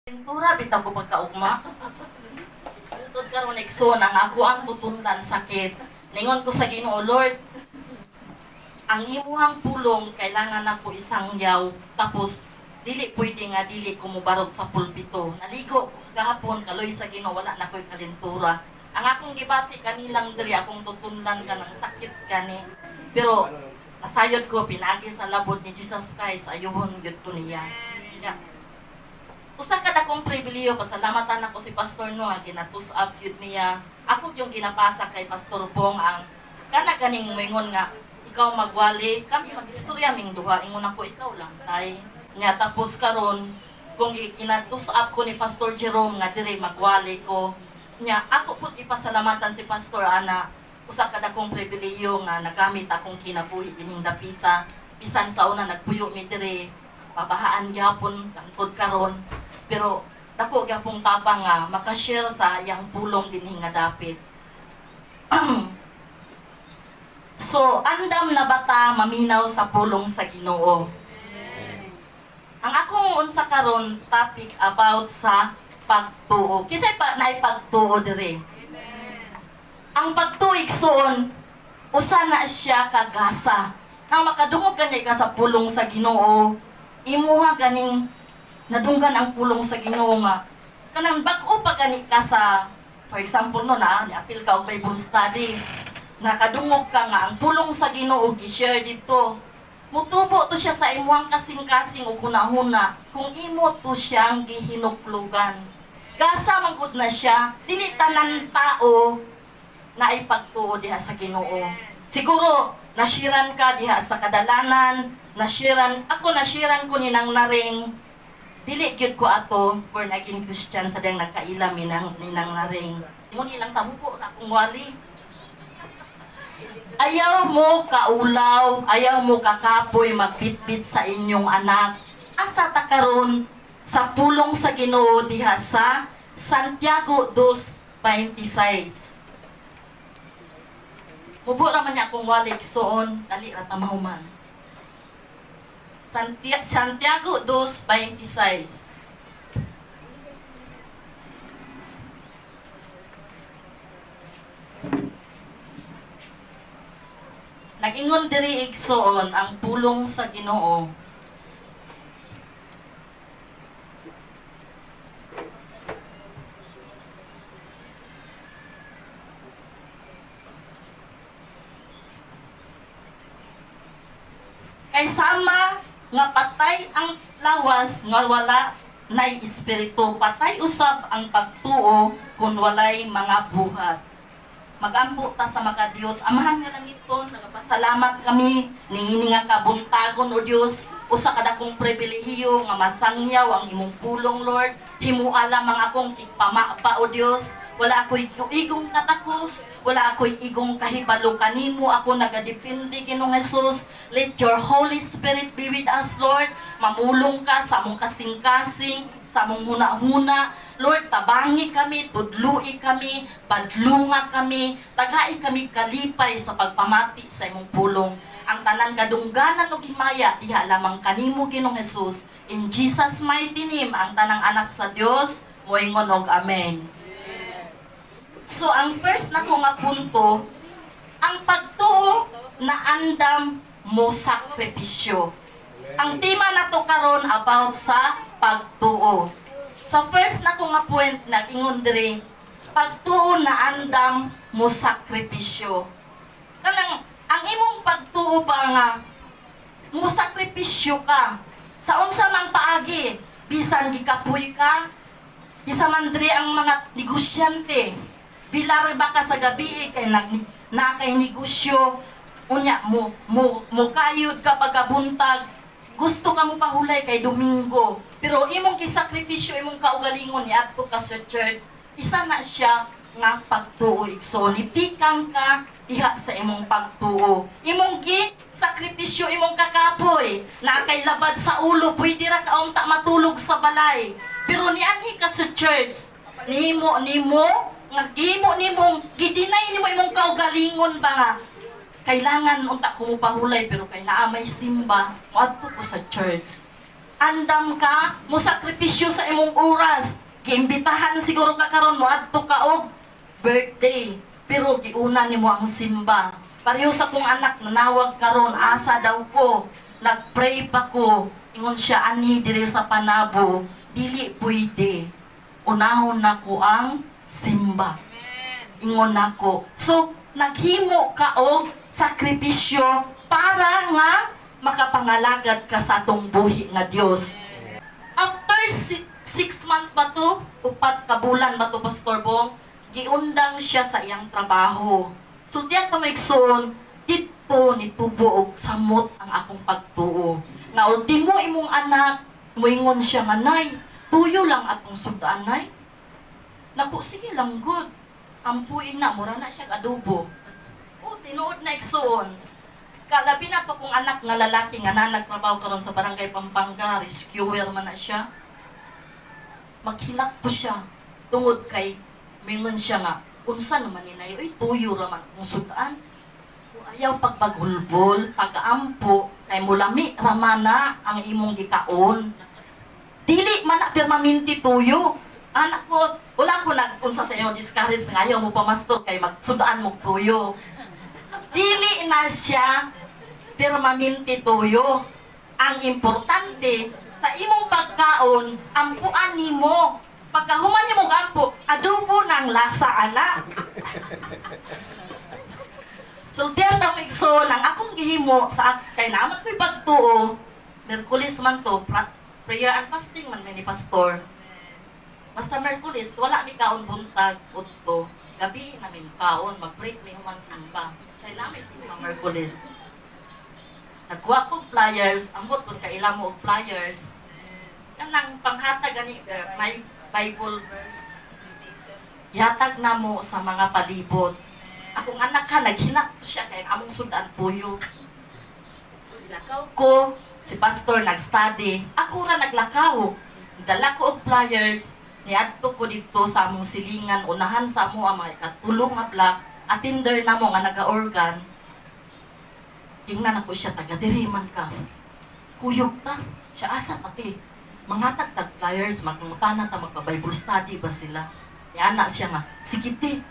Pintura bitaw ko pagkaugma. Tungod karon, igsoon, ang ako ang tutunlan sakit. Ningon ko sa Ginoo, "Lord, ang imuhang pulong kailangan na ko isangyaw." Tapos dili pwede nga dili ko mubarog sa pulpito. Naligo ko kagahapon, kaloy sa Ginoo, wala na ko'y kalentura. Ang akong gibati kanilang diri, akong tutunlan ka ng sakit kani. Pero nasayod ko pinagi sa labod ni Jesus Christ, ayuhon gyud ko niya. Yeah. Usa ka dakong pribilehiyo, pasalamatan ako si Pastor no nga ginatus up gyud niya. Ako yung ginapasa kay Pastor Bong ang kana ganing moingon nga ikaw magwali, kami magistorya ming duha, ingon ako, "Ikaw lang tay." Nya tapos karon kung ginatus up ko ni Pastor Jerome nga diri magwali ko. Nya ako pud ipasalamatan si Pastor ana, usa ka dakong pribilehiyo nga nagamit akong kinabuhi dinhing dapita. Bisan sa una nagpuyo mi diri, pabahaan gyapon tangtod karon, pero dako gyapong tabang nga makashare sa iyang pulong dinhi nga dapit. So, andam na bata maminaw sa pulong sa Ginoo. Ang akong unsa karon topic about sa pagtuo. Kinsay pa naay pagtuo diri? Ang pagtuo, igsoon, usa na siya kagasa. Ang makadungog kanya ka sa pulong sa Ginoo, imuha ganing nadunggan ang pulong sa Ginoo nga kanang bag-o pa gani ka sa, for example no, na niapil ka og Bible study, nakadungog ka nga ang pulong sa Ginoo gi-share dito, mutubo to siya sa imuhang kasing-kasing ug hunahuna kung imo to siyang gihinuklugan. Gasa man gud na siya. Dili tanan tao na ipagtuo diha sa Ginoo. Siguro nashiran ka diha sa kadalanan, nashiran ako, nashiran ko ni nang naring dili gyud ko ato born again Christian sa diyang nagkaila mi nang ninang naring. Mo nilang tamuko na akong wali. Ayaw mo kaulaw, ayaw mo kakapoy magbitbit sa inyong anak. Asa ta karon sa pulong sa Ginoo diha sa Santiago 2:26? Mubo ra man niya akong wali, igsoon, dali ra ta mahuman. Santiago 2:26. Nag-ingon diri, igsoon, ang pulong sa Ginoo. "Kay sama nga patay ang lawas nga wala nay espiritu, patay usab ang pagtuo kung walay mga buhat." Magampo ta sa makadiyot. Amahan nga langiton, nagapasalamat kami niini nga kabuntagon, o Dios. Usa ka dakong pribilehiyo nga masangyaw ang imong pulong, Lord. Himua lamang akong tigpamapa, o Dios. Wala ako'y igong katakos, wala ako'y igong kahibalo, kanimo ako nagadepende, Ginoong Jesus. Let your Holy Spirit be with us, Lord. Mamulong ka sa among kasing-kasing, sa among huna-huna. Lord, tabangi kami, tudlui kami, badlunga kami, tagai kami kalipay sa pagpamati sa imong pulong. Ang tanan kadungganan ug himaya diha lamang kanimo, Ginoong Jesus. In Jesus' mighty name, ang tanang anak sa Dios moingon og amen. So ang first nako nga punto, ang pagtuo na andam mo sakripisyo. Ang tema nato karon about sa pagtuo. Sa first nako nga point, nag-ingon diri, pagtuo na andam mo sakripisyo. Kanang ang imong pagtuo ba nga mo sakripisyo ka sa unsa mang paagi, bisan gikapoy ka, bisa man diri ang mga negosyante, bilar ba ka sa gabi kay nag na kay negosyo, unya mo kayod ka pagkabuntag, gusto ka mo pahulay kay Domingo, pero imong gisakripisyo imong kaugalingon, niadto ka sa church. Isa na siya nga pagtuo, igsoon. Nitikang ka diha sa imong pagtuo, imong gi sakripisyo imong kakapoy na kay labad sa ulo, pwede ra ka unta matulog sa balay, pero nianhi ka sa church, nihimo nimo nga gihimo nimong gidinay nimo imong kaugalingon ba nga kailangan unta ko mo pahulay, pero kay naa may simba, moadto ko sa church. Andam ka mo sakripisyo sa imong oras. Giimbitahan siguro ka karon, moadto ka og birthday, pero giuna nimo ang simba. Pareho sa kong anak, nanawag karon, asa daw ko. Nagpray pa ko. Ingon siya, ani diri sa Panabo, dili pwede. Unahon nako ang simba. Ingon nako. So, naghimo ka og sakripisyo para nga makapangalagad ka sa atong buhi nga Dios. After 6 months ba to? 4 ka bulan ba to, Pastor Bong? Giundang siya sa iyang trabaho. Sultian pa, maigsoon, didto nitubo og samot ang akong pagtuo. Nga ultimo imong anak, muingon siya nga, "Nay, tuyo lang atong sugdaan, Nay." Naku, sige lang good. Ampuin na, mura na siya adobo. Oh, tinuod na, igsoon. Kalabi na to kong anak nga lalaki nga na nagtrabaho karon sa Barangay Pampanga, rescuer man na siya. Maghilak to siya tungod kay mingon siya nga, "Unsa naman ni, Nay, oy, tuyo ra man akong sudan." Kung ayaw pagpaghulbol, pag-ampo, kay mulami raman na ang imong gikaon. Dili man na permanente tuyo. Anak ko, wala ko nag-unsa sa iyo, discourage nga ayaw mo pa-pastor kay magsudaan mo tuyo. Dili na siya permanente tuyo. Ang importante, sa imong pagkaon, ampuan nimo. Pagkahuman nimo ampo, adobo ng lasa ana. Sultian ta mo, igsoon, ang akong gihimo sa kay naaman ko'y pagtuo, Merkulis man to, prayer and fasting man mi ni pastor. Basta Merkulis, wala mi kaon buntag, udto. Gabi na mi kaon, mag-break mi human simba. Kay na may simba Merkulis. Nagkuha ko flyers, ambot kung kaila mo og flyers. Kanang panghatag gani, may Bible Verse. Ihatag na mo sa mga palibot. Akong anak ha, naghilak to siya kay ang among sudan tuyo. Lakaw. Ko, si pastor nag-study. Ako ra naglakaw. Dala ko og flyers, niadto ko dito sa among silingan, unahan sa amo ang mga ikatulong nga block, attender na mo nga naga-organ. Tingnan ako siya, taga diri man ka. Kuyog ta. Siya, asa pati. Mga tagtag flyers, magmutana ta, magpa-Bible study ba sila. Niana siya nga, "Sige te,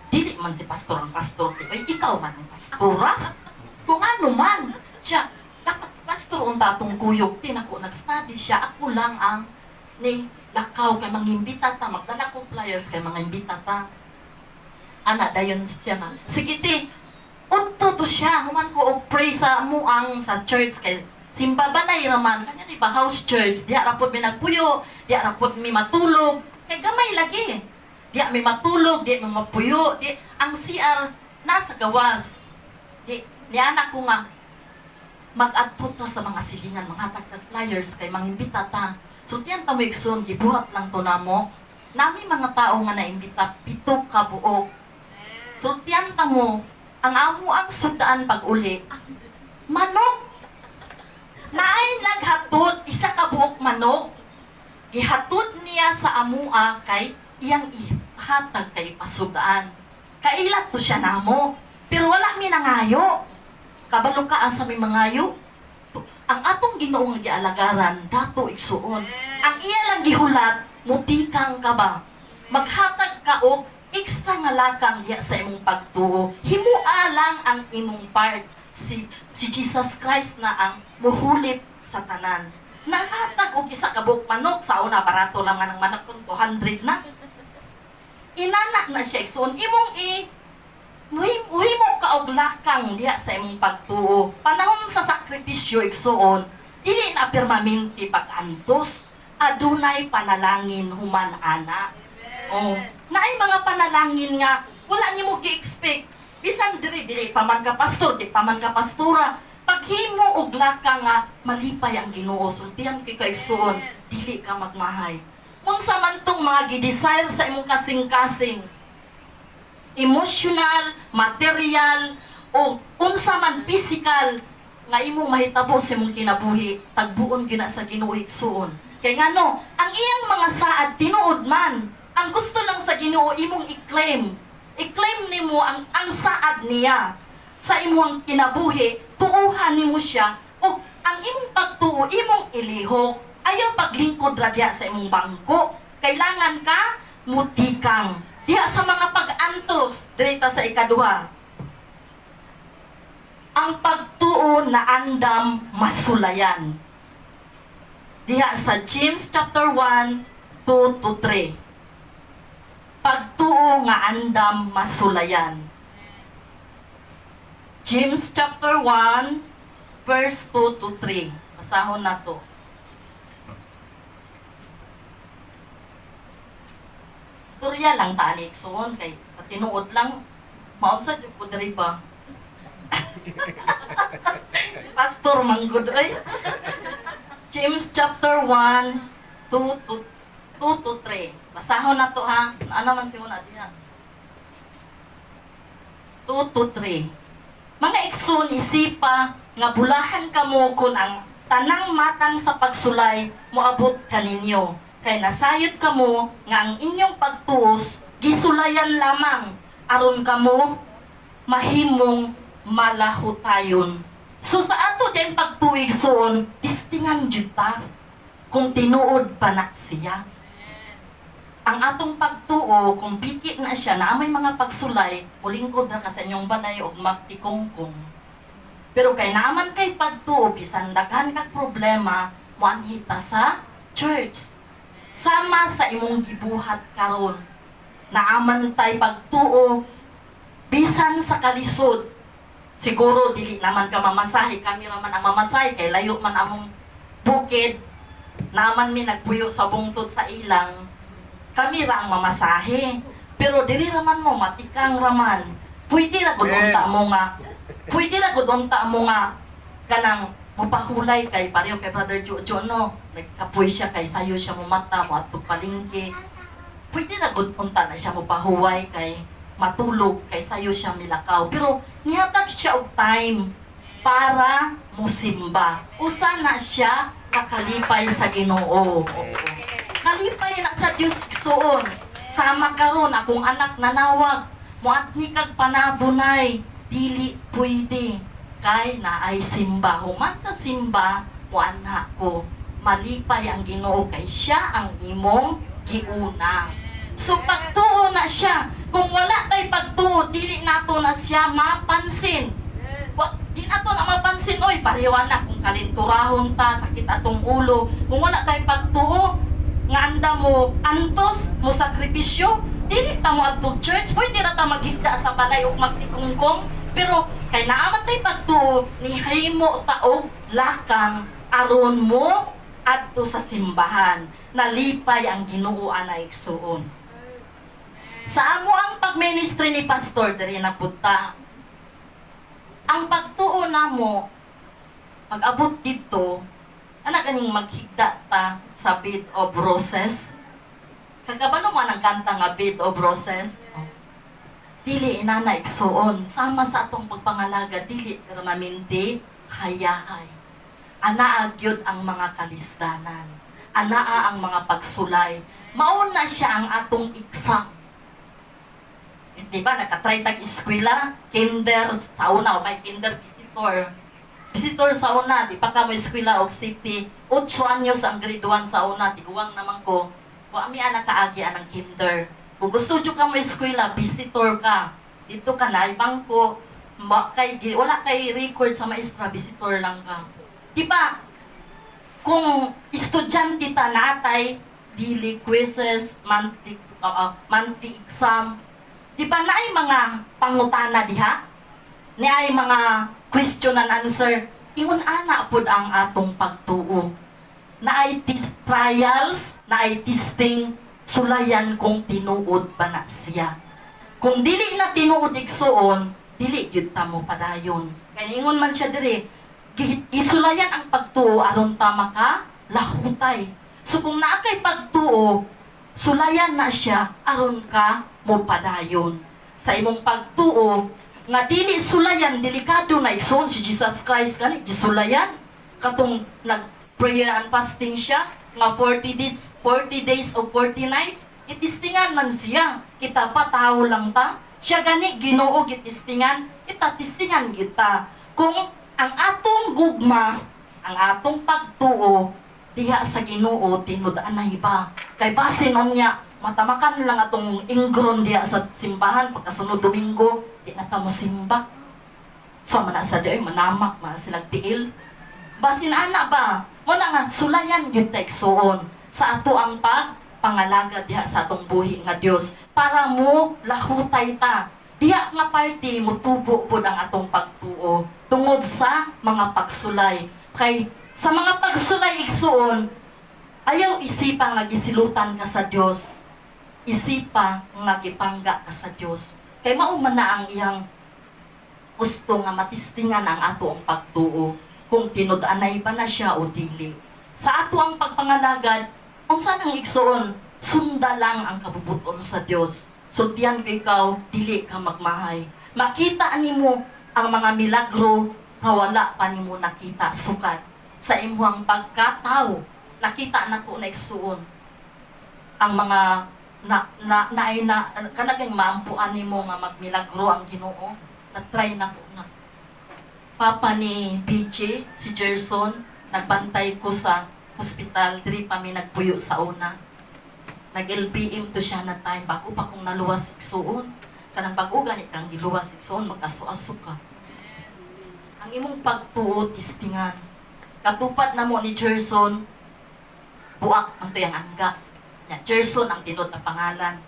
dili man si pastor ang pastor te. Oy, ikaw man ang pastora. Kung ano man." Siya, dapat si pastor unta atong kuyog te. Nako, nag-study siya. Ako lang ang ni lakaw kay mangimbita ta, magdala ko flyers kay mga imbita ta. Ana dayon siya nga, "Sige te." Udto to siya, human ko og pray sa muang sa church kay simba ba na raman kanya, di ba, house church, diha ra pod mi nagpuyo, diha ra pod mi matulog kay gamay lagi. Diha mi matulog, diha mi mapuyo, di ang CR nasa gawas. Di niana ko nga mag-adto ta sa mga silingan, mga tagtag flyers kay mangimbita ta. Sultian ta mo, igsoon, gibuhat lang to namo. Nami mga tao nga naimbita, 7 ka buok. Sultian ta mo, ang amo ang sudaan pag uli. Manok! Naay naghatod, 1 ka buok manok. Gihatod niya sa amua kay iyang ihatag kay pasudaan. Kailat to siya namo. Pero wala mi nangayo. Kabalo ka asa mi mangayo? Ang atong Ginoong gialagaran, dato, igsuon. Ang iya lang gihulat, mutikang ka ba? Maghatag ka og extra nga lakang diya sa imong pagtuo. Himua lang ang imong part. Si Jesus Christ na ang muhulip sa tanan. Nakatag og 1 ka buok manok sa una, barato lang nga ng manok kung 200 na. Inana na siya, igsuon, imong i muhimo ka og lakang diha sa imong pagtuo. Panahon sa sakripisyo, igsuon, dili na permanente pag-antos. Adunay panalangin human ana. Oh, naay mga panalangin nga wala nimo gi-expect. Bisan diri dili pa man ka pastor, di pa man ka pastora. Paghimo og lakang nga malipay ang Ginoo, sultihan kay kaigsuon, dili ka magmahay. Unsa man tong mga gi-desire sa imong kasing-kasing, emotional, material, o unsa man physical nga imong mahitabo sa imong kinabuhi, tagbuon gina sa Ginoo, igsuon. Kay ngano, ang iyang mga saad tinuod man. Ang gusto lang sa Ginoo imong i-claim. I-claim nimo ang saad niya sa imong kinabuhi, tuuhan nimo siya ug Ang imong pagtuo, imong ilihok. Ayaw paglingkod ra diha sa imong bangko. Kailangan ka mutikang. Diha sa mga pag-antos, direta sa ikaduha. Ang pagtuo na andam masulayan. Diha sa James chapter 1, 2 to 3. Pagtuo nga andam masulayan. James chapter 1, verse 2 to 3. Basahon na to. Istorya lang ta ani, igsoon, kay sa tinuod lang maunsa jud ko diri ba. Si Pastor manggod oy. James chapter 1, 2 to 2 to 3. Basahon na to ha. Ano man siya diha? 2 to 3. Mga igsoon, isipa nga bulahan kamo kun ang tanang matang sa pagsulay moabot kaninyo. Kay nasayod kamo nga ang inyong pagtuos gisulayan lamang aron kamo mahimong malahutayon. So sa ato din pagtuo, igsoon, tistingan jud ta kung tinuod ba na siya. Ang atong pagtuo, kung piki na siya, na may mga pagsulay, mulingkod ra ka sa inyong balay og magtikongkong. Pero kay naaman kay pagtuo, bisan daghan kag problema, moanhi ta sa church. Sama sa imong gibuhat karon. Naaman tay pagtuo, bisan sa kalisod, siguro dili naman ka mamasahe, kami raman ang mamasahe, kay layo man among bukid, naman mi nagpuyo sa bungtod sa ilang, kami ra ang mamasahe. Pero dili raman mo, matikang raman. Pwede ra gud Amen. Unta mo nga, pwede ra gud unta mo nga, kanang mupahulay kay pareho kay Brother Jojo, no? Nagkapoy siya kay sayo siya mumata mo adto palengke. Pwede ra gud unta na siya mopahuway kay matulog kay sayo siya milakaw. Pero nihatag siya og time para musimba. Usa na siya nakalipay sa Ginoo. Oo. Kalipay na sa Dios, igsuon. Sama karon akong anak nanawag, "Muadni kag panabunay." Dili pwede kay naay simba. Human sa simba, muanha ko. Malipay ang Ginoo kay siya ang imong giuna. So pagtuo na siya. Kung wala tay pagtuo, dili nato na siya mapansin. Wa, di nato na mapansin oy, pareho na kung kalinturahon ta, sakit atong ulo. Kung wala tay pagtuo, nga anda mo antos, mo sakripisyo, dili ta mo adto church, pwede ra ta maghigda sa balay ug magtikungkong, pero kay naaman tay pagtuo, nihimo ta og lakang aron mo adto sa simbahan. Nalipay ang Ginoo ana, igsuon. Sa amo ang pagministry ni pastor diri na punta. Ang pagtuo namo pag abot didto, ana kaning maghigda ta sa Bed of Roses. Kakabalo mo ang kanta nga Bed of Roses? Oh. Dili inana, igsuon. Sama sa atong pagpangalaga, dili permanente hayahay. Anaa gyud ang mga kalisdanan. Anaa ang mga pagsulay. Mauna siya ang atong exam. Di ba, nakatry tag eskwela, kinder, sa una, o kay kinder, visitor. Visitor sa una, di pa ka mo eskwela og city. 8 anyos ang grade 1 sa una, tiguang naman ko. Wa mi ana kaagi anang kinder. Kung gusto jud ka mo eskwela, visitor ka. Dito ka na, bangko, ma, kay, wala kay record sa maestra, visitor lang ka. Di ba, kung estudyante ta naatay, daily quizzes, monthly exam, di ba naay mga pangutana diha? Naay mga question and answer. Ingon ana pod ang atong pagtuo. Naay test trials, naay testing, sulayan kung tinuod ba na siya. Kung dili na tinuod, igsuon, dili gyud ta mo padayon. Kay ingon man siya diri, isulayan ang pagtuo aron ta maka lahutay. So kung naa kay pagtuo, sulayan na siya aron ka mo padayon. Sa imong pagtuo nga dili sulayan, delikado na, igsoon. Si Jesus Christ gani gisulayan katong nag prayer and fasting siya nga 40 days, 40 days o 40 nights, gitistingan man siya. Kita pa, tao lang ta. Siya gani Ginoo, gitistingan. Kita, tistingan kita kung ang atong gugma Ang atong pagtuo diha sa Ginoo, tinud-anay ba? Kay basin unya matamakan lang atong ingron diha sa simbahan, pagkasunod Domingo di na ta mo simba. So man sa di ay manamak man silang tiil. Basin ana ba? Mo na nga sulayan gyud ta, igsuon, sa ato ang pag pangalaga diha sa atong buhi nga Dios para mo lahutay ta. Diha nga party mo tubo pud ang atong pagtuo tungod sa mga pagsulay. Kay sa mga pagsulay, igsuon, ayaw isipa nga gisilutan ka sa Dios, isipa nga gipangga ka sa Dios, kay mao man na ang iyang gusto nga matistingan ang ato ang pagtuo kung tinud-anay ba na siya o dili. Sa ato ang pagpangalagad, unsa nang, igsuon, sunda lang ang kabubuton sa Dios. Sultian ko ikaw, dili ka magmahay. Makita nimo ang mga milagro nga wala pa nimo nakita sukad sa imuhang pagkataw. Nakita nako na, igsuon, ang mga na na na, na, na kanang maampuan nimo nga magmilagro ang Ginoo. Na-try nako na. Papa ni BJ, si Gerson, nagbantay ko sa hospital, diri pa mi nagpuyo sa una. Nag-LBM to siya na time, bago pa kong naluwas, igsuon. Kanang bago gani kang giluwas, igsuon, mag-aso-aso ka. Ang imong pagtuo, tistingan. Katupad na mo ni Gerson, buak ang tuyang angga. Nya, Gerson ang tinod na pangalan.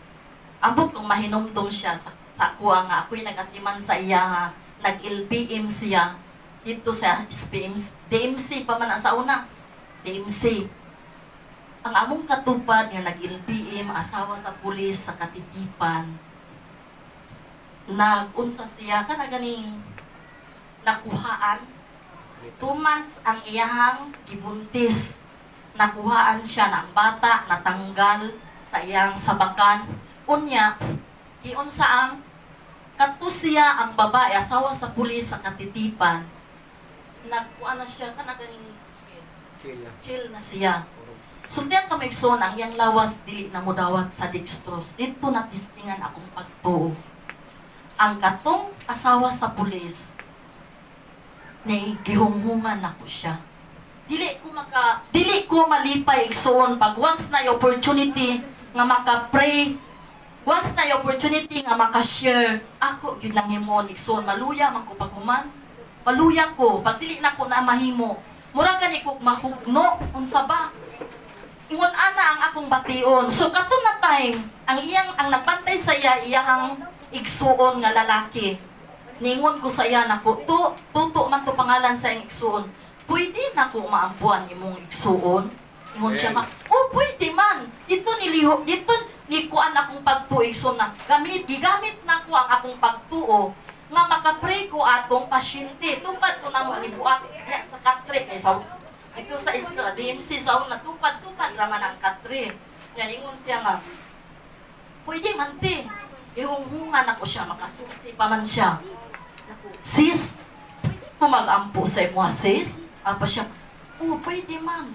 Ambot kung mahinumdum siya sa kuha nga ako'y nagatiman sa iya nga nag-LBM siya dito sa SPM, DMC pa man sa una. DMC. Ang among katupad nga nag-LBM, asawa sa pulis sa Katitipan, nag-unsa siya, kana ganing nakuhaan. 2 months ang iyahang gibuntis. Nakuhaan siya na ang bata, natanggal sa iyang sabakan. Unya, giunsa ang kadto siya ang babae, asawa sa pulis sa Katitipan. Nagkuha na siya, kana ganing Chill na. Chill na siya. Sultian ka mo, igsoon, ang iyang lawas dili na modawat sa dextrose. Dito na tistingan akong pagtuo. Ang katong asawa sa pulis, ni gihunghungan nako siya. Dili ko malipay, igsuon, pag once na opportunity nga maka-pray, once na opportunity nga maka-share, ako gyud nang himuon, igsuon, maluya man ko paghuman. Maluya ko pag dili na ko na mahimo. Mura gani ko mahugno unsa ba? Ingon ana ang akong bation. So kato na time, ang iyang ang nagbantay sa iya, iyahang igsuon nga lalaki. Ningon ko sa iya nako, to tuto man to pangalan sa iyang igsuon. Pwede na ko maampuan imong igsuon? Ingon siya ma, "Oh, pwede man." Dito niliho, dito ni kuan akong pagtuo, igsuon, na gamit gigamit na ko ang akong pagtuo nga makapray ko atong pasyente. Tupad ko na mo ni buak diya sa katre kay sa ito sa iska DMC sa una, tupad-tupad raman ang katre. Yan ingon siya nga, "Pwede man te." Ihunghungan ako siya, makasulti pa man siya. "Sis, pwede ko mag-ampo sa imo, sis?" Apa siya, "Oh, pwede man."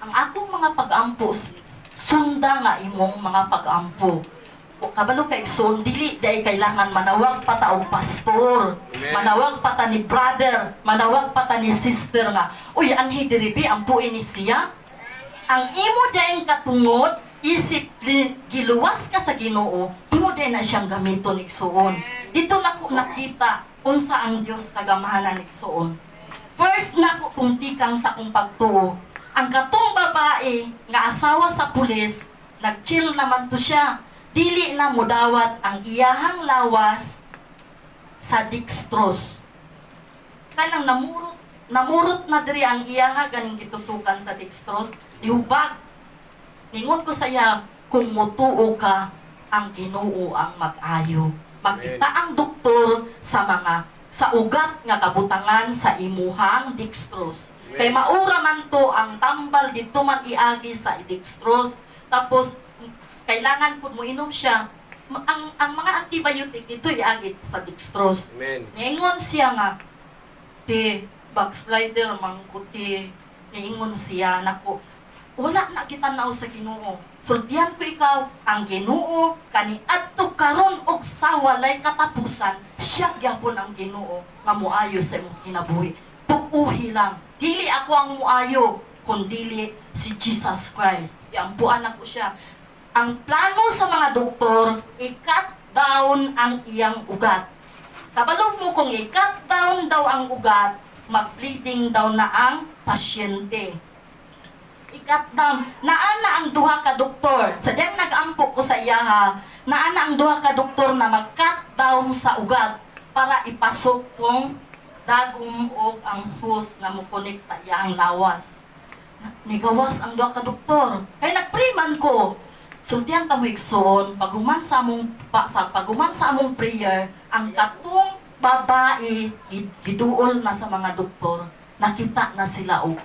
Ang akong mga pag-ampo, sis, sunda nga imong mga pag-ampo. O, kabalo ka, igsoon, dili dahil kailangan manawag pa ta og pastor, Amen. manawag pa ta ni brother, manawag pa ta ni sister nga, "Uy, anhi diri bi, ampuin ni siya." Ang imo dayeng katungod, isip giluwas ka sa Ginoo, imo day na siyang gamiton, igsuon. Dito nako nakita unsa ang Dios kagamhanan, igsuon. First nako kung tikang sa akong pagtuo, ang katong babae nga asawa sa pulis, nag-chill naman to siya. Dili na mudawat ang iyahang lawas sa dextrose. Kanang namurot, namurot na diri ang iyaha ganing gitusukan sa dextrose, ihubag. Ningon ko sa iya, kung mutuo ka, ang Ginoo ang mag-ayo. Makita ang doktor sa mga sa ugat nga kabutangan sa imuhang dextrose. Kay maura man to ang tambal dito man iagi sa dextrose. Tapos kailangan pud mo inom siya. Ang mga antibiotic dito iagi sa dextrose. Amen. Niingon siya nga, "Te, backslider man ko, te." Niingon siya, nako, wala na kita nao sa Ginoo. Sultian ko ikaw, ang Ginoo, kaniadto, karon og sa walay katapusan, siya gyapon ang Ginoo nga moayo sa imong kinabuhi. Tuuhi lang. Dili ako ang muayo, kundili si Jesus Christ. Iampuan ako siya. Ang plano sa mga doktor, i-cut down ang iyang ugat. Kabalo mo kung i-cut down daw ang ugat, mag-bleeding daw na ang pasyente. I-cut down. Naa na ang duha ka doktor. Sa diyang nag-ampo ko sa iya ha, naa na ang duha ka doktor na mag-cut down sa ugat para ipasok tong dagom og ang hose nga mo-connect sa iyang lawas. Nigawas ang duha ka doktor. Kay nagpray man ko. Sultian ta mo, igsoon, paghuman sa among prayer, ang katong babae giduol na sa mga doktor, nakita na sila og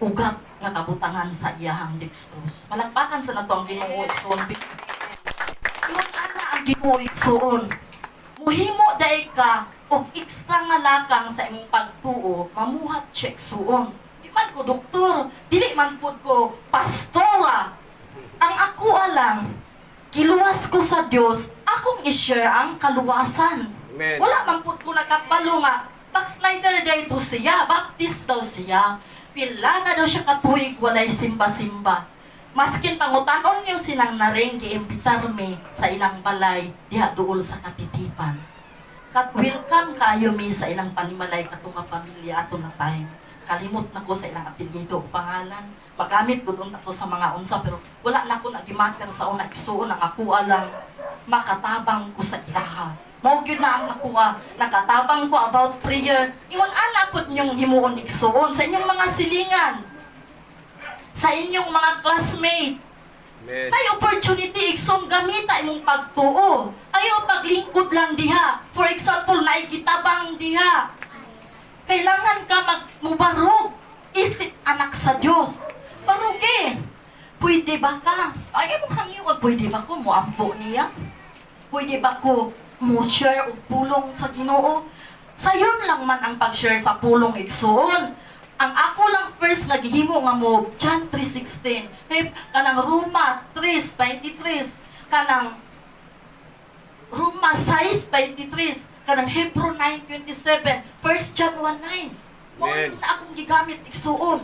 ugat nga kabutangan sa iyahang dextrose. Palakpakan sa nato ang Ginoo, igsoon. Ingon ana ang Ginoo, igsoon. Muhimo daig ka og extra nga lakang sa imong pagtuo, mamuhat siya, igsoon. Di man ko doktor, dili man pud ko pastora. Ang ako lang, giluwas ko sa Dios, akong i-share ang kaluwasan. Amen. Wala man pud ko nakabalo nga backslider day to siya, Baptist daw siya. Pila na daw siya katuig walay simba-simba. Maskin pangutanon niyo silang naring giimbitar mi sa ilang balay diha duol sa Katitipan. Kat welcome kayo mi sa ilang panimalay kato nga pamilya ato na time. Kalimot na ko sa ilang apelyido o pangalan. Magamit gud unta ko sa mga unsa, pero wala na ko nagimatter sa una, igsuon. Ang akuha lang, makatabang ko sa ilaha. Mao gyud na ang nakuha, nakatabang ko about prayer. Ingon ana pud ninyong himuon, igsuon, sa inyong mga silingan, sa inyong mga classmate. Amen. May opportunity, igsoon, gamita imong pagtuo. Ayaw paglingkod lang diha. For example, naikitabang diha. Kailangan ka magmubarog. Isip anak sa Dios. Barugi. Pwede ba ka? Ay, imong hangyoon, pwede ba ko moampo niya? Pwede ba ko mo share og pulong sa Ginoo? Sayon lang man ang pag-share sa pulong, igsoon. Ang ako lang first nga gihimo nga mo, John 3:16. Kay kanang Roma 3:23, kanang Roma 6:23, kanang Hebrew 9:27, 1 John 1:9. Mao Amen. na akong gigamit, igsuon.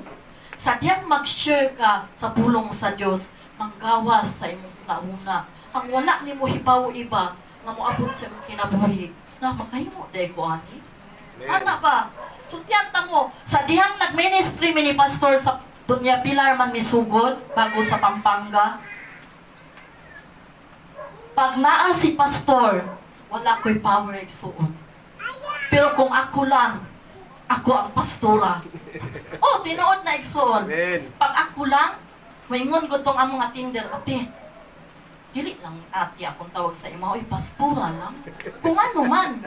Sa diyan mag-share ka sa pulong sa Dios, manggawas sa imong kauna. Ang wala nimo hibaw iba nga moabot sa imong kinabuhi. Na makahimo day ko ani. Amen. Ana ba? So tiyan ta mo, sa dihang nag-ministry mi ni pastor sa Dunya Pilar man misugod bago sa Pampanga. Pag naa si pastor, wala ko'y power, igsuon. Pero kung ako lang, ako ang pastora. Oh, tinuod na, igsuon. Amen. Pag ako lang, maingon ko tong among attender, "Ate, dili lang ate akong tawag sa imo, oy, pastora lang." Kung ano man,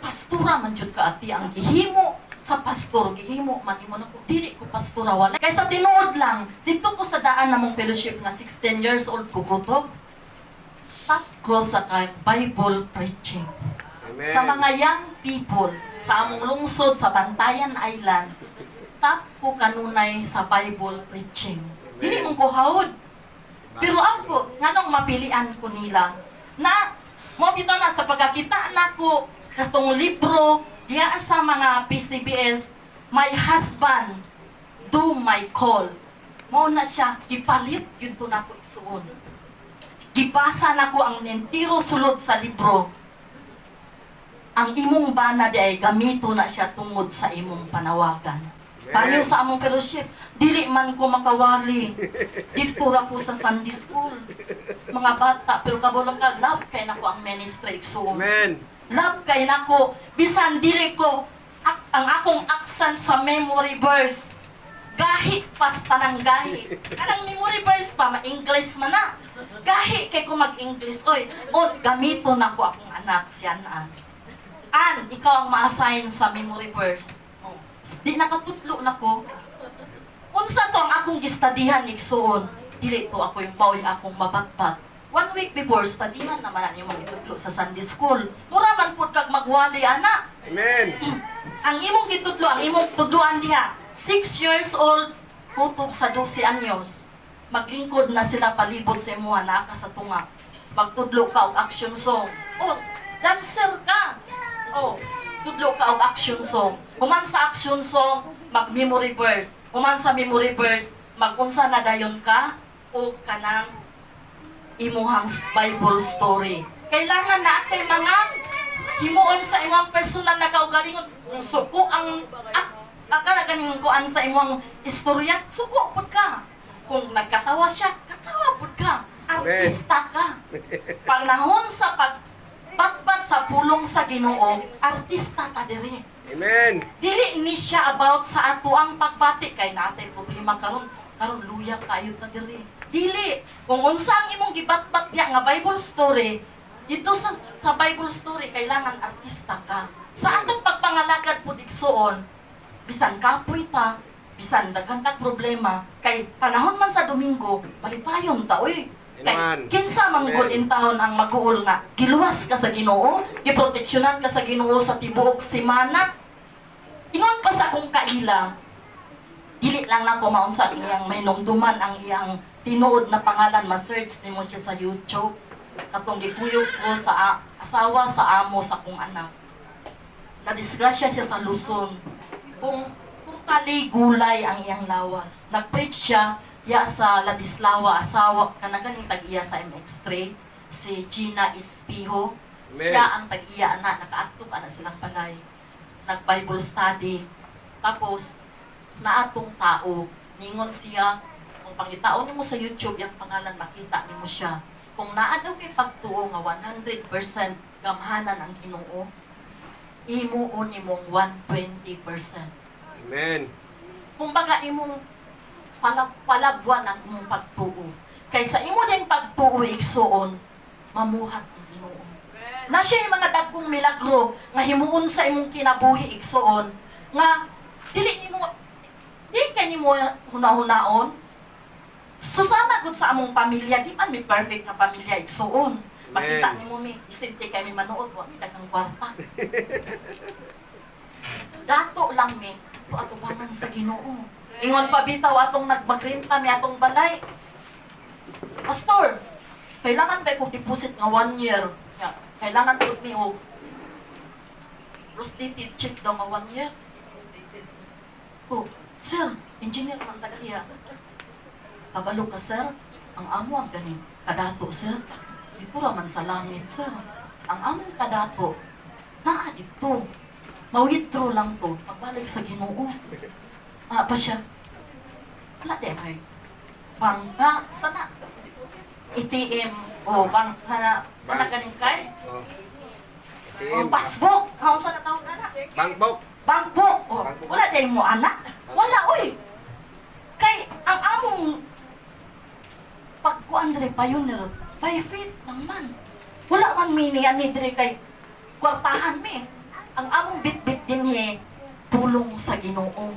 pastora man jud ka, ate, ang gihimo sa pastor, gihimo man imo nako. Dili ko pastora, wala. Kaysa tinuod lang, dito ko sa daan namong fellowship nga 16 years old ko gutob. Top ko sa kay Bible preaching. Amen. Sa mga young people sa among lungsod sa Bantayan Island, top ko kanunay sa Bible preaching. Dili mong ko hawod. Pero ampo, nganong mapilian ko nila? Na, mo bitaw na sa pagkakita nako katong libro diha sa mga PCBS, "My Husband Do My Call." Mao na siya, gipalit yun to nako, igsuon. Gibasa nako ang nentiro sulod sa libro. Ang imong bana di ay gamito na siya tungod sa imong panawagan. Pareho sa among fellowship, dili man ko makawali. Dito ra ko sa Sunday school. Mga bata, pero kabalo ka, love kay nako ang ministry, igsuon. Amen. Love kay nako, bisan dili ko ang akong accent sa memory verse. Gahi pas tanang gahi. Kanang memory verse pa, ma-English man na. Gahi kay ko mag-English, oy. O gamito nako akong anak, si An. An, ikaw ang ma-assign sa memory verse. Oh. Di nakatutlo na ko. Unsa to ang akong gistadihan, igsuon? Dili to ako yung maoy akong mabatbat. One week before, studyhan naman na nimong itudlo sa Sunday school. Mura man pud kag magwali, ana. Amen. Ang imong gitudlo, ang imong tudloan diha, 6 years old, kutob sa 12 anyos. Maglingkod na sila palibot sa imuha na ka sa tunga. Magtudlo ka og action song. Oh, dancer ka. Oh, Magtudlo ka og action song. Human sa action song, mag memory verse. Human sa memory verse, magunsa na dayon ka o kanang imuhang Bible story. Kailangan na kay mga himuon sa imong personal na kaugalingon. Kung suko ang akala ganing kuan sa imong istorya, suko pud ka. Kung nagkatawa siya, katawa pud ka. Artista ka. Panahon sa pagbatbat sa pulong sa Ginoo, artista ta diri. Amen. Dili ni siya about sa ato ang pagbati kay natay problema karon, karon luya kayo ta diri. Dili kung unsa ang imong gibatbat diya nga Bible story dito sa Bible story, kailangan artista ka. Sa atong pagpangalagad pud, igsuon, bisan kapoy ta, bisan daghan tag problema, kay panahon man sa Domingo, malipayon ta oy. Kay Amen. kinsa man gud Amen. in taon ang maguol nga giluwas ka sa Ginoo, giproteksyonan ka sa Ginoo sa tibuok semana? Ingon pa sa akong kaila, dili lang nako maunsa ang iyang mahinumduman ang iyang tinuod na pangalan, ma-search nimo siya sa YouTube. Katong gikuyog ko sa asawa sa amo sa akong anak. Nadisgrasya siya sa Luzon. Kung totally gulay ang iyang lawas. Nag-preach siya ya sa Ladislawa, asawa kana ganing tag-iya sa MX3, si Gina Espijo. Amen. Siya ang tag-iya ana, nakaadto ka na silang balay. Nag-Bible study. Tapos naatong tao, ningon siya, kung pangitaon nimo sa YouTube yang pangalan, makita nimo siya. Kung naa daw kay pagtuo nga 100% gamhanan ang Ginoo, imo nimong 120%. Amen. Kumbaga imong palabwan ang imong pagtuo. Kay sa imo ding pagtuo, igsuon, mamuhat ang Ginoo. Na siya yung mga dagkong milagro nga himuon sa imong kinabuhi, igsuon, nga dili nimo di ka nimo hunahunaon. Susama gud sa among pamilya, di man mi perfect nga pamilya, igsuon. Makita Amen. nimo mi, isinti kay mi manuot, wa mi daghang kwarta. Dato lang mi, to atubangan sa Ginoo. Ingon pa bitaw atong nagmagrenta mi atong balay. "Pastor, kailangan ba kog deposit nga one year?" Ya, kailangan pud mi og post-dated check daw nga one year. Oh, sir, engineer man tag iya. "Kabalo ka, sir, ang amo ang ganing kadato, sir. Dito ra man sa langit, sir. Ang among kadato, naa dito. Ma-withdraw lang to, pagbalik sa Ginoo." Ah, pa siya. Wala di ay. Bangka, sana. ATM o bank na wala ganing card. Oh. O ATM. passbook. Ha, unsa na tawag ana? Bankbook. Bankbook. O, Bankbook. wala di mo ana. Wala oy. Kay ang among pagkuan dire, pioneer by faith lang man. Wala man mi ni ani dire kay kwartahan mi. Ang among bitbit dinhi, tulong sa Ginoo.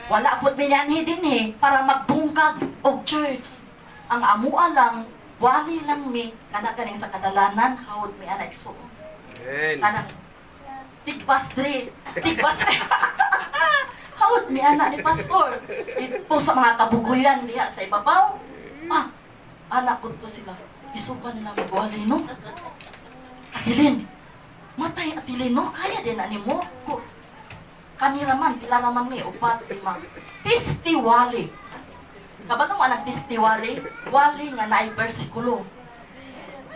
Wala pud mi nianhi dinhi para magbungkag og church. Ang amua lang, wali lang mi kana ganing sa kadalanan, hawod mi ana, igsuon. Amen. Kanang tigbas dre, tigbas dre. Hawod mi ana ni pastor. Dito sa mga kabuguyan diha sa ibabaw. Ah, anak ko to sila. Isuka nila magwali no. "Atilin. Matay atilin no, kaya din ani mo." Ko, kameraman, pila naman mi, upat, lima. Testiwali. Kabalo nga nang testiwali? Wali nga naay bersikulo.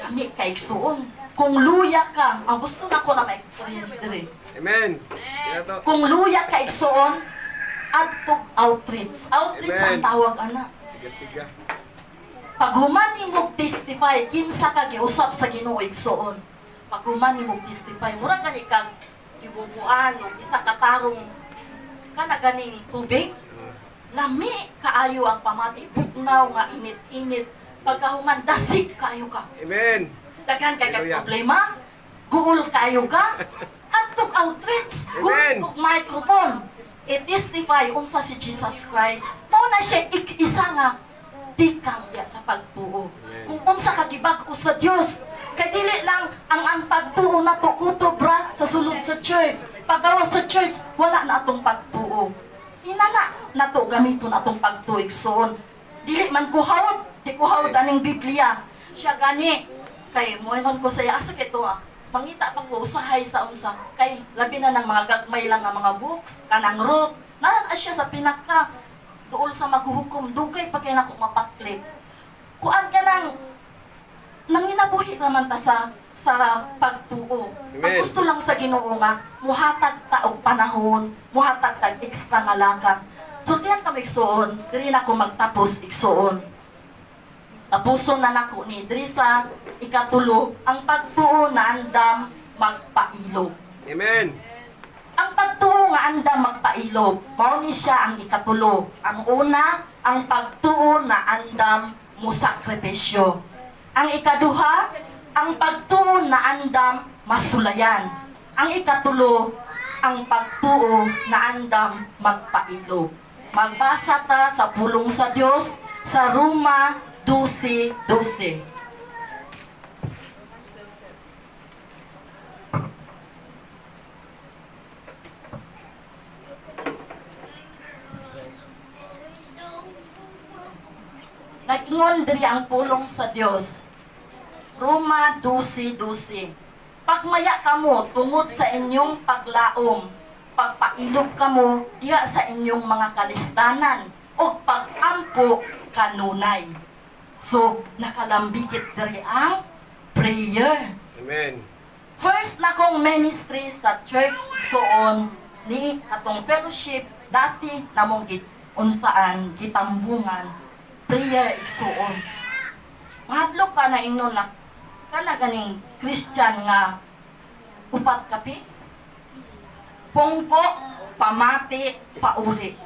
Ami ka, igsuon. Kung luya ka, ang gusto na ko na ma-experience dire. Amen. Sila to. Kung luya ka, igsuon, adtog outreach. Outreach ang Amen. tawag ana. Siga siga. Pag human nimo testify, kinsa ka giusab sa Ginoo, igsuon. Pag human nimo testify, mura gani kag gibubuan og isa ka tarong kana ganing tubig. Lami kaayo ang pamati, bugnaw nga init-init. Pagkahuman, dasig kaayo ka. Amen. Daghan kay kag Hallelujah. problema, guol kaayo ka. Adtog outreach, Amen. guol og microphone. I-testify unsa si Jesus Christ. Mao na siya isa nga tikang diya sa pagtuo. Amen. Kung unsa ka gibag-o sa Dios, kay dili lang ang pagtuo nato kutob ra sa sulod sa church. Pagawas sa church, wala na atong pagtuo. Inana nato gamiton atong pagtuo, igsoon. Dili man ko hawod, di ko hawod aning Biblia. Siya gani kay moingon ko sa iya, asa kay to ah. Mangita pa ko usahay sa unsa kay labi na ng mga gagmay lang nga mga books kanang root naa siya sa pinaka duol sa maghuhukom, dugay pa kay nako mapaklit. Kuan ka nang nanginabuhi naman ta sa pagtuo. Ang Amen. gusto lang sa Ginoo nga muhatag ta og panahon, muhatag tag extra nga lakang. Sultihan kami, igsuon, diri na ko magtapos, igsuon. Tapuson na nako ni diri sa ikatulo, ang pagtuo na andam magpailob. Amen. Ang pagtuo nga andam magpailob, mao ni siya ang ikatulo. Ang una, ang pagtuo na andam mosakripisyo. Ang ikaduha, ang pagtuo na andam masulayan. Ang ikatulo, ang pagtuo na andam magpailob. Magbasa ta sa pulong sa Dios sa Roma 12:12. Nag-ingon diri ang pulong sa Dios. Roma 12:12. Pagmaya kamo tungod sa inyong paglaom, pagpailob kamo diha sa inyong mga kalistanan o pagampo kanunay. So, nakalambigit diri ang prayer. Amen. First na kong ministry sa church, igsuon, ni katong fellowship dati namong git unsaan gitambungan prayer, igsuon. Mahadlok ka na ingnon na kana ganing Christian nga upat kape. Pungko, pamati, pauli.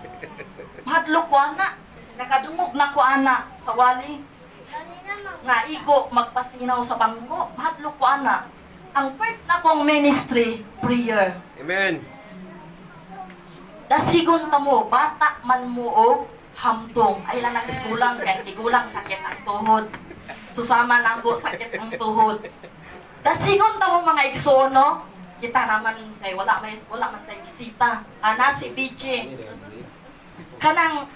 Mahadlok ko ana. Nakadungog na ko ana sa wali nga igo magpasinaw sa bangko. Mahadlok ko ana. Ang first na kong ministry, prayer. Amen. Dasigon ta mo, bata man mo o hamtong. Ay lang ang tigulang, kaya ang tigulang sakit ang tuhod. Susama na ako, sakit ang tuhod. Dasigon ta mo, mga igsoon, no? Kita naman kay wala man tay bisita. Ana si BJ. Kanang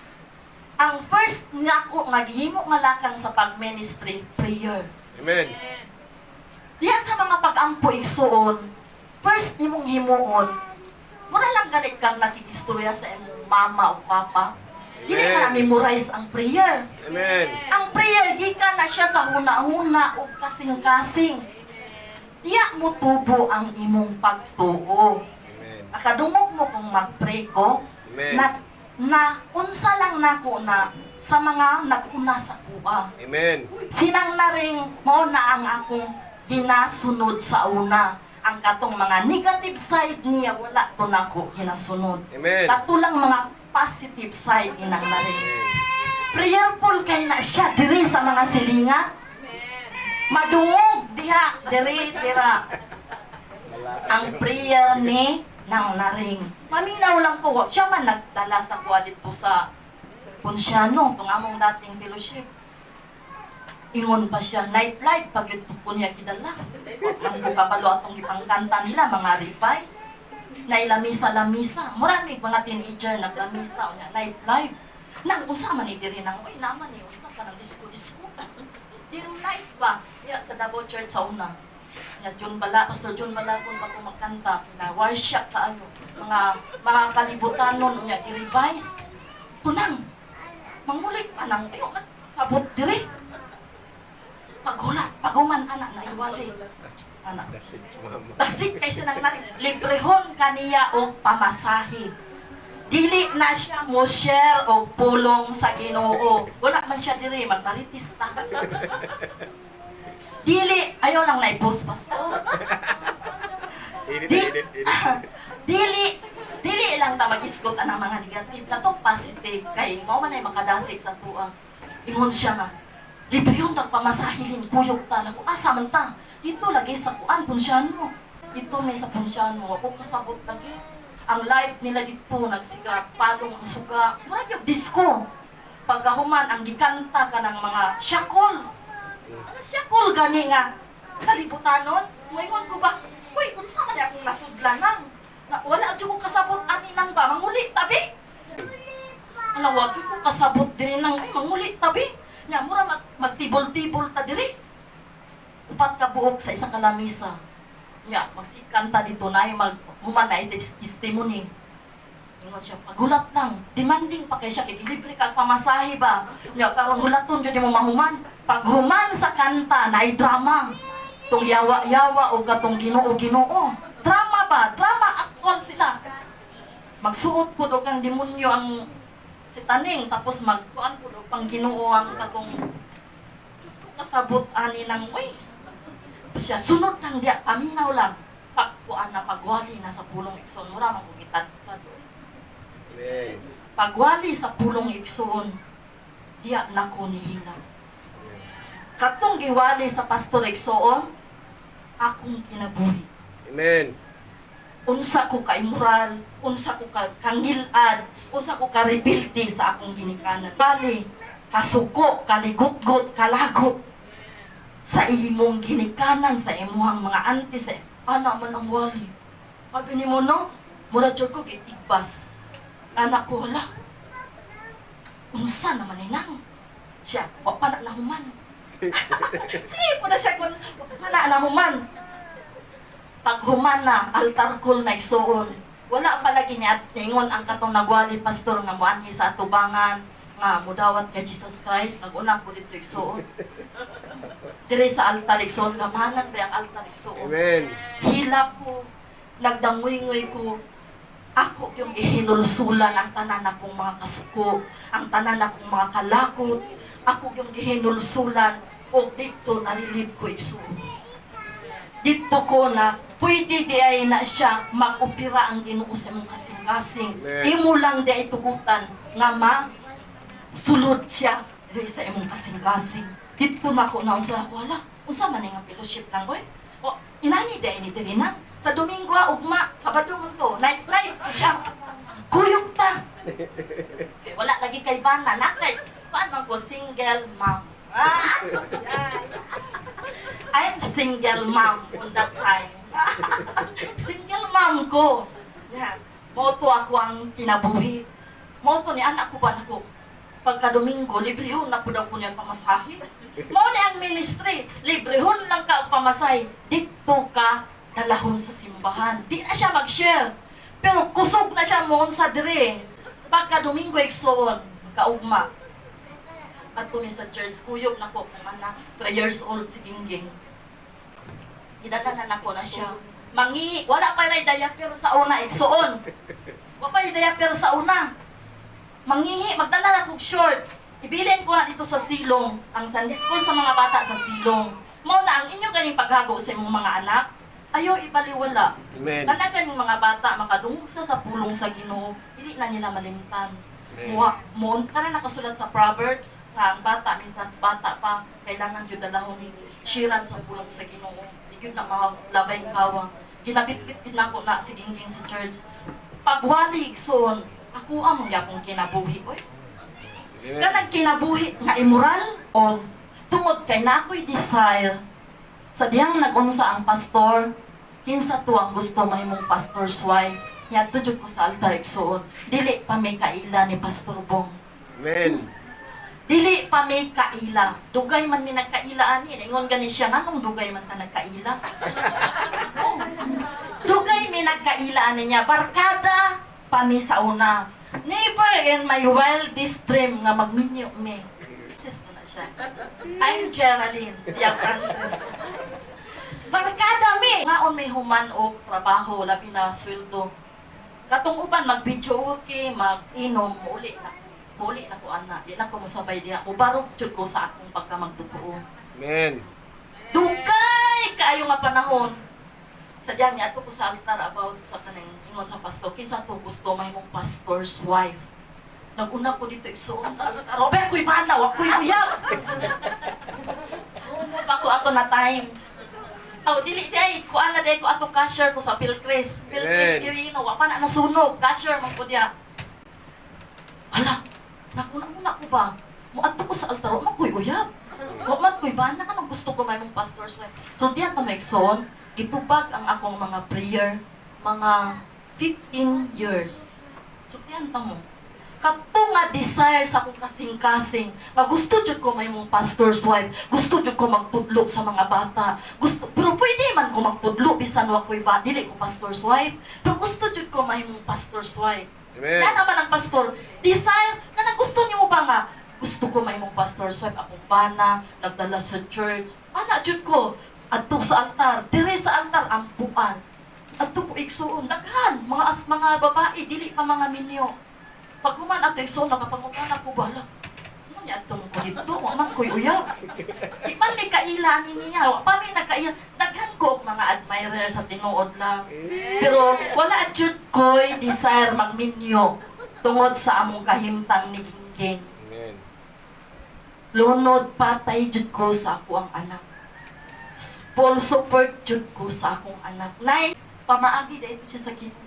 ang first nga ako nga gihimo nga lakang sa pag-ministry, prayer. Amen. Diya sa mga pag-ampo, igsuon, first nimong himuon, mura lang ganit kang nakikistorya sa imong mama o papa. Dili ka na Amen. memorize ang prayer. Amen. Ang prayer, gikan na siya sa huna-huna o kasing-kasing. Diya mo tubo ang imong pagtuo. Amen. Nakadungog mo kung mag-pray ko, Amen. na, na unsa lang nako na sa mga nag-una sa kuha. Amen. Sinang na ring mao na ang akong ginasunod sa una. Ang katong mga negative side niya, wala to nako ginasunod. Amen. Katulang mga positive side inang na ring. Amen. Prayerful kay na siya diri sa mga silingan. Madungog diha diri dira ang prayer ni nang naring. Maminaw lang ko, siya man nagdala sa kuha dito sa Ponciano, itong among dating fellowship. Ingon pa siya, nightlife, pag yun ko niya kidala. Ang ko kabalo atong ipangkanta nila, mga revise. Nailamisa-lamisa. Marami mga teenager naglamisa, unya, nightlife. Nang unsa man ni diri nang, uy, naman ni, unsa ka ng disco-disco. Di night ba? Ya, sa Davao Church sa una. Nya June Bala, Pastor June Balakon pa ko magkanta, pina-worship kaayo. Mga kalibutanon unya i-revise. Tunang mangulit pa nang ayo man sabot diri. Paghulat, paguman ana na iwali. Ana. Dasig si mama. Tasik kay sinang nari. Librehon kaniya og pamasahe. Dili na siya mo share og pulong sa Ginoo. Wala man siya diri magmaritis ta. Dili ayo lang na i-post, pastor. Edit, edit, edit. Dili dili lang ta magisgot anang mga negative, katong positive kay mao man ay makadasig sa tuwa. Ingon siya nga, librehon tag pamasahihin, kuyog ta nako, asa man ta? Dito lagi sa kuan Ponciano. Dito may sa Ponciano, ako kasabot lagi. Ang live nila dito nagsiga palong ang suga, murag yung disco. Pagkahuman ang gikanta ka ng mga syakol. Ano syakol gani nga kalibutanon? Moingon ko ba? Uy, unsa man di akong nasudlan nang? Na, wala jud ko kasabot ani nang ba manguli tabi. Ala, wa jud ko kasabot diri nang, ay manguli tabi. Nya mura magtibol-tibol ta diri. Upat ka buok sa isa ka lamisa. Nya, magsikanta dito na mag human na testimony. Ingon siya, paghulat lang, demanding pa kay siya, kay libre kag pamasahe ba? Nya, karon hulaton jud mo mahuman. Paghuman sa kanta, naay drama. Tong yawa-yawa o katong Ginoo-Ginoo. Drama ba? Drama actual sila. Magsuot po og kang demonyo ang si Taning, tapos magkuan po og pang Ginoo ang katong kasabot ani ng uy. Tapos siya, sunod lang diya, paminaw lang. Pagkuan na pagwali na sa pulong igsoon, mura man kog gitadtad, uy. Amen. Pagwali sa pulong igsoon, diya nako nihilak. Katong giwali sa pastor igsoon, akong kinabuhi. Amen. Unsa ko ka immoral, unsa ko ka kangilad, unsa ko ka rebelde sa akong ginikanan. Bali, kasuko, kaligutgot, kalagot sa imong ginikanan, sa imuhang mga auntie, sa anak man ang wali. Sabi ni mo, no? Mura jud ko gitigbas. Anak ko, hala. Unsa naman inang? Siya, wa pa na nahuman. Sige po na siya kung wa pa na nahuman. Paghuman na, altar call na igsuon. Wala pa lagi niya at tingon ang katong nagwali pastor nga moanhi sa atubangan nga mudawat kay Jesus Christ. Naguna ko dito, igsuon. Dire sa altar, igsuon, gamanan ba ang altar, igsuon. Amen. Hila ko, nagdangoy-ngoy ko, ako yung gihinulsulan ang tanan akong mga kasuko, ang tanan akong mga kalakot, ako yung gihinulsulan, o dito narilib ko, igsuon. Dito ko na, pwede di ay na siya mag-opera ang Ginoo sa imong kasing-kasing. Amen. Imo lang di ay tugutan nga ma sulod siya diri sa imong kasing-kasing. Dito na ako na unsa ako, hala, unsa man ni nga fellowship nang oy? O inani di ay ni diri nang sa Domingo ah, ugma, Sabado man to, night life siya. Kuyog ta. Kay wala lagi kay bana na kay kuan man ko, single mom. Ah, sosyal. I'm single mom on that time. Single mom ko. Yeah. Moto ako ang kinabuhi. Moto ni anak ko ba nako. Pagka Domingo, librehon na po daw ko niya pamasahe. Mo ni ang ministry, librehon lang ka og pamasahe. Dito ka dalahon sa simbahan. Di na siya mag-share. Pero kusog na siya moon sa dire. Pagka Domingo, igsoon, magkaugma. At kumi sa church, kuyog na ko kung anak, 3 years old si Gingging. Gidala na nako na siya. Mangi, wala pa na diaper sa una, igsoon. Wala pa diaper sa una. Mangihi, magdala na kog short. Ibilin ko na dito sa silong, ang Sunday school sa mga bata sa silong. Mao na ang inyo ganing paghago sa imong mga anak, ayo ibaliwala. Amen. Kana ganing mga bata makadungog sa pulong sa Ginoo, dili na nila malimtan. Amen. Muha, mo kana nakasulat sa Proverbs nga ang bata mintas bata pa kailangan gyud dalahon siran sa pulong sa Ginoo. Di gyud na malabay kawa. Ginabitbit gyud nako na si Gingging sa church. Pagwali, igsoon, ako among yapong kinabuhi oy. Amen. Kanang kinabuhi nga immoral on tungod kay na ako'y desire sa dihang nagunsa ang pastor, kinsa to ang gusto mahimong pastor's wife. Niadto jud ko sa altar, igsoon, dili pa may kaila ni Pastor Bong. Amen. Dili pa may kaila, dugay man mi nagkaila ani. Ingon gani siya, nganong dugay man ta nagkaila? Oh. Dugay mi nagkaila ani niya, barkada pa mi sa una. Never in my wildest dream nga magminyo mi. Sis ko na siya. I'm Geraldine, siya Francis. Barkada mi! Ngaon may human og trabaho, labi na sweldo. Katong uban, mag-video okay, mag-inom, uli na. Uli na ko, ana. Di na ko musabay diha. Mubarog jud ko sa akong pagkamagtotoo. Amen. Dugay kaayo nga panahon. Sa diyan niya ko sa altar about sa kanang ingon sa pastor, kinsa to gusto mahimong pastor's wife. Naguna ko dito igsuon sa altar. Robert, kuy bana, wa kuy uyab. Rumo pa ko ato na time. Aw, dili di ay kuan na di ay ko ato, cashier ko sa Philcris. Philcris Amen. Quirino, wa pa na nasunog, cashier man ko diya. Hala, nakuna muna ko ba? Muadto ko sa altar, wa man ko'y uyab. Wa man ko'y bana, kanang gusto ko mahimong pastor's wife. So diyan ta maigsoon, gitubag ang akong mga prayer mga 15 years. So diyan ta mo. Kato nga desire sa akong kasing-kasing nga gusto jud ko mahimong pastor's wife, gusto jud ko magtudlo sa mga bata. Gusto, pero pwede man ko magtudlo bisan wa ko'y ba, dili ko pastor's wife, pero gusto jud ko mahimong pastor's wife. Amen. Na naman ang pastor, desire, kanang gusto niyo ba nga, gusto ko mahimong pastor's wife, akong bana, nagdala sa church, ana jud ko, adto sa altar, dire sa altar, ampuan. Adto ko igsuon, daghan, mga as mga babae, dili pa mga minyo. Pag human ato igsuon, nakapangutana ko bala. Ano niya atong ko dito? Wa man ko'y uyab. Di man may kaila ni niya, wa pa may nagkaila. Daghan ko og mga admirer sa tinuod lang. Pero wala jud ko'y desire magminyo tungod sa among kahimtang ni Gingging. Amen. Lunod patay jud ko sa ako ang anak. Full support jud ko sa akong anak. Nay, pamaagi dahil siya sa Ginoo.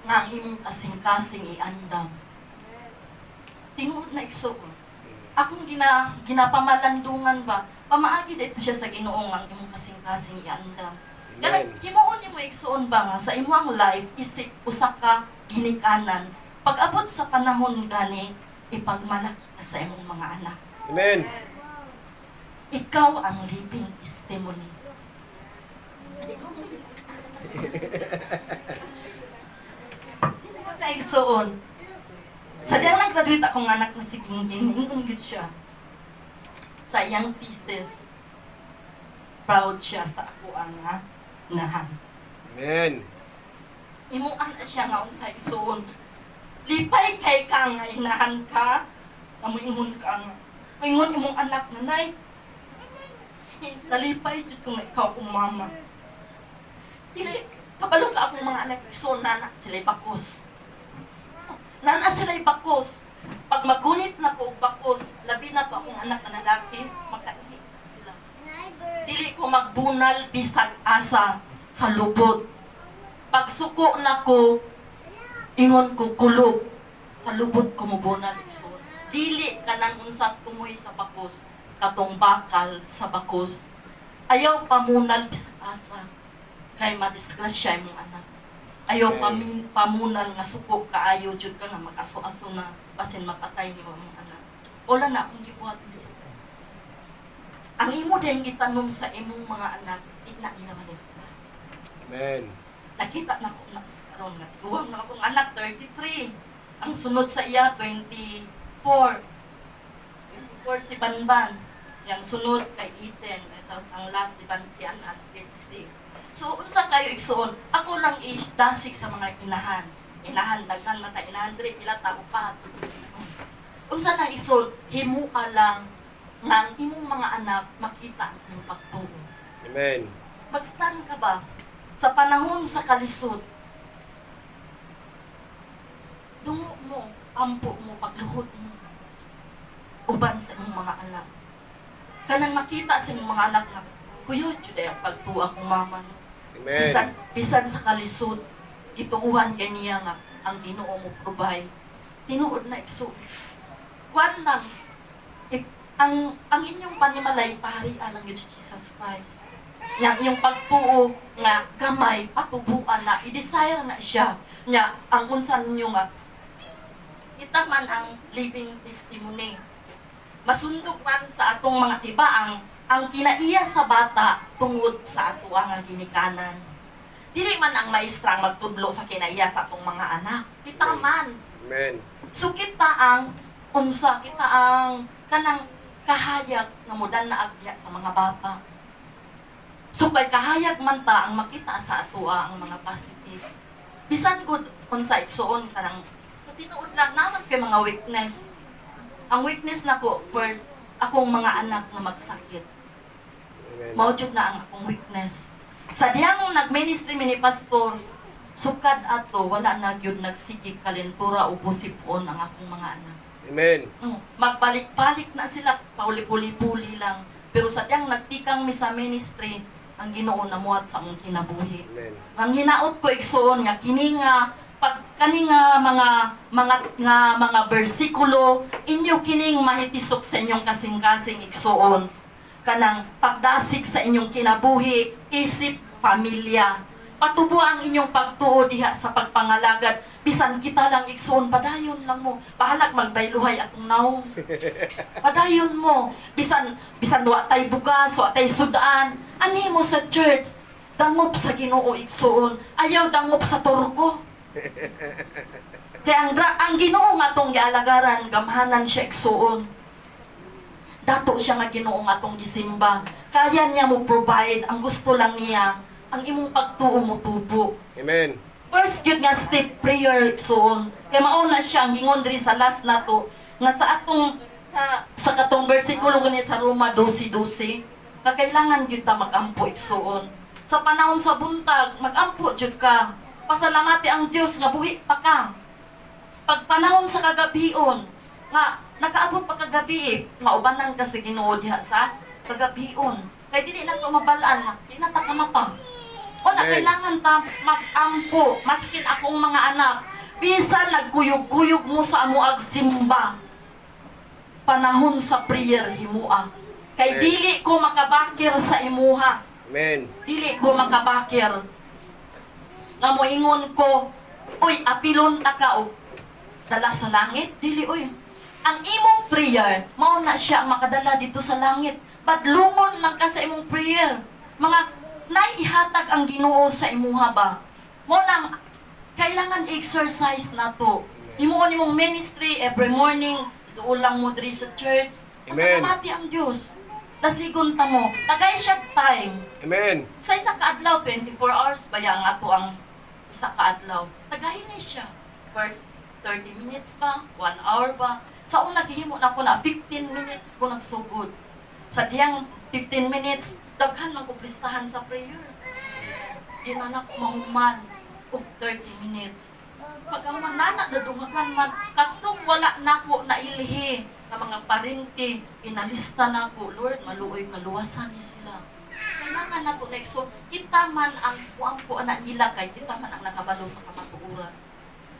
Nga ang imong kasing-kasing iandam. Tinuod na igsuon. Akong ginapamalandungan ba, pamaagi dahil siya sa Ginoo nga ang imong kasing-kasing iandam. Kanang Amen. himuon nimo igsuon ba nga sa imong life isip usa ka ginikanan. Pag abot sa panahon gani, ipagmalaki ka sa imong mga anak. Amen. Ikaw ang living testimony. Tinuod na igsuon. Sa diyang nag-graduate akong anak na si Gingging, ingon gid siya. Sa iyang thesis, proud siya sa ako ang nga nahan. Amen. Imuan na siya nga unsa igsuon. Lipay kay ka nga inahan ka, nga moingon ka nga. Moingon imong anak na nay. Nalipay jud ko nga ikaw akong mama. Dili kabalo ka akong mga anak igsuon nana sila'y bakos. Nana sila'y bakos. Pag magunit na ko og bakos, labi na to akong anak na lalaki, makaihi sila. Dili ko magbunal bisag asa sa lubot. Pagsuko na ko, ingon ko kulob. Sa lubot ko mubunal igsoon. Dili kanang unsas tumoy sa bakos, katong bakal sa bakos. Ayaw pamunal bisag asa kay madisgrasya imong anak. Ayaw pamunal nga suko kaayo jud ka nga mag-aso-aso na basin mapatay nimo imong anak. Wala na akong gibuhat igsoon. Ang imo dayang gitanom sa imong mga anak, di na nila malimtan. Amen. Nakita na ko na sa karon nga tiguang na akong anak 33. Ang sunod sa iya 24. 24 si Banban. Yang sunod kay Iten, sa ang last si Ban si Anan 56. So unsa kayo igsuon? Ako lang is dasig sa mga inahan. Inahan daghan man ta inahan diri pila ta upat. Unsa nang igsuon? Himua lang nga ang imong mga anak makita ang imong pagtuo. Amen. Mag-stand ka ba sa panahon sa kalisod? Dungo mo, ampo mo, pagluhod mo, uban sa imong mga anak. Kanang makita sa imong mga anak nga, "Kuya, jud ay ang pagtuo akong mama, no." Amen. Bisan, bisan sa kalisod, gituuhan kay niya nga ang Ginoo mo provide. Tinuod na igsoon. Kuan lang, ang inyong panimalay paharian ang gyud si Jesus Christ. Nga ang inyong pagtuo nga gamay patubuan na i-desire na siya. Nya ang unsa ninyo nga kita man ang living testimony. Masundog man sa atong mga tiba ang kinaiya sa bata tungod sa ato ang ginikanan. Dili man ang maestra ang magtudlo sa kinaiya sa atong mga anak. Kita man. Amen. So kita ang unsa, kita ang kanang kahayag nga mudan na agya sa mga bata. So kay kahayag man ta ang makita sa atoa ang mga positive. Bisan gud unsa igsuon kanang sa tinuod lang naman kay mga weakness. Ang weakness nako first akong mga anak nga magsakit. Amen. Mao jud na ang akong weakness. Sa diyang nag-ministry mi ni pastor, sukad ato wala na gyud nagsige kalentura o sipon ang akong mga anak. Amen. Magbalik-balik na sila, pauli-puli-puli lang. Pero sa diyang nagtikang mi sa ministry, ang Ginoo namuhat sa among kinabuhi. Amen. Ang hinaot ko igsuon nga kini nga pag kani nga mga nga mga bersikulo inyo kining mahitisok sa inyong kasing-kasing igsuon kanang pagdasig sa inyong kinabuhi isip pamilya. Patubo ang inyong pagtuo diha sa pagpangalagad. Bisan kita lang, igsuon, padayon lang mo. Bahalag magbayluhay akong naong. Padayon mo. Bisan bisan wa tay bugas, wa tay sudan. Anhi mo sa church. Dangop sa Ginoo, igsuon. Ayaw dangop sa turko. Kaya ang Ginoo nga atong gialagaran, gamhanan siya, igsuon. Dato siya nga Ginoo nga atong gisimba. Kaya niya mo provide, ang gusto lang niya, ang imong pagtuo mo tubo. Amen. First gyud nga step, prayer, igsuon. Kay mauna siya ang gingon diri sa last nato nga sa atong sa katong bersikulo gani sa Roma 12:12 nga kailangan gyud ta magampo, igsuon. Sa panahon sa buntag, magampo jud ka. Pasalamati ang Dios nga buhi pa ka. Pag panahon sa kagabion, nga nakaabot pa kagabi eh, nga ubanan ka sa Ginoo diha sa kagabion. Kay dili na to mabalaan nga, di na ta kamata. O na Amen. kailangan ta magampo maskin akong mga anak, bisan nagkuyog-kuyog mo sa amoag simba. Panahon sa prayer himua. Kay Amen. dili ko makabakir sa imuha. Amen. Dili ko makabakir. Nga moingon ko, "Uy, apilon ta ka og dala sa langit." Dili uy. Ang imong prayer, mao na siya ang makadala dito sa langit. Padlungon lang ka sa imong prayer. Mga naihatag ang Ginoo sa imuha ba? Mao nang kailangan exercise na to. Himuon imong ministry every morning, duol lang mo diri sa church. Amen. Pasalamati ang Dios. Dasigon ta mo. Tagay siya time. Amen. Sa isa ka adlaw, 24 hours ba yang ato ang isa ka adlaw? Tagahin ni siya. First 30 minutes ba? 1 hour ba? Sa una gihimo na ko na 15 minutes ko nagsugod. Sa diyang 15 minutes, daghan man kog listahan sa prayer. Di na nako mahuman og 30 minutes. Pag ang nana nadungakan man, katong wala nako nailhi na mga parente, inalista nako, "Lord, maluoy kaluwasan ni sila." Kailangan nato na, igsoon, kita man ang kuang na nila kay kita man ang nakabalo sa kamatuoran.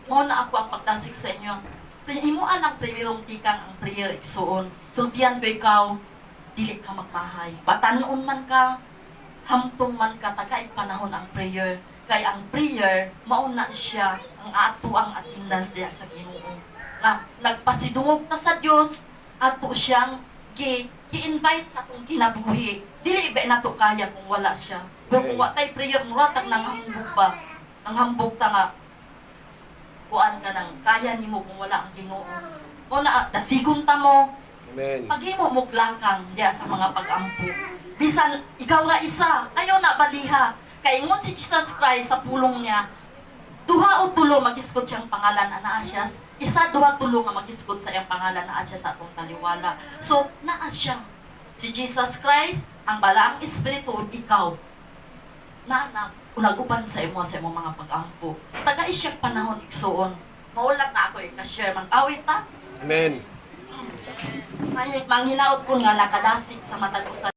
Mao na ako ang pagdasig sa inyo. Himuan ang primerong tikang ang prayer, igsuon. Sultian ko ikaw, dili ka magmahay. Batanon man ka, hamtong man ka, tagay panahon ang prayer. Kay ang prayer, mao na siya ang ato ang attendance diya sa Ginoo. Nga nagpasidungog ta sa Dios, ato siyang gi gi-invite sa atong kinabuhi. Dili ba nato kaya kung wala siya. Pero kung wa tay prayer, mura tag nanghambog ba? Nanghambog ta nga kuan ka nang kaya nimo kung wala ang Ginoo. Mao na dasigon ta mo, Amen. paghimo mo lakang diya sa mga pag-ampo. Bisan ikaw ra isa, ayaw na baliha. Kay ingon si Jesus Christ sa pulong niya, duha o tulo magisgot siyang pangalan anaa siya. Isa, duha, tulo nga magisgot sa iyang pangalan, naa siya sa atong taliwala. So, naa siya. Si Jesus Christ, ang balaang espiritu, ug ikaw. Naa na unag-uban sa imo sa imong mga pag-ampo. Taga siya panahon, igsuon. Maulat na ako ika-share. Mag-awit ta. Amen. Manghinaot ko nga nakadasig sa matag usa.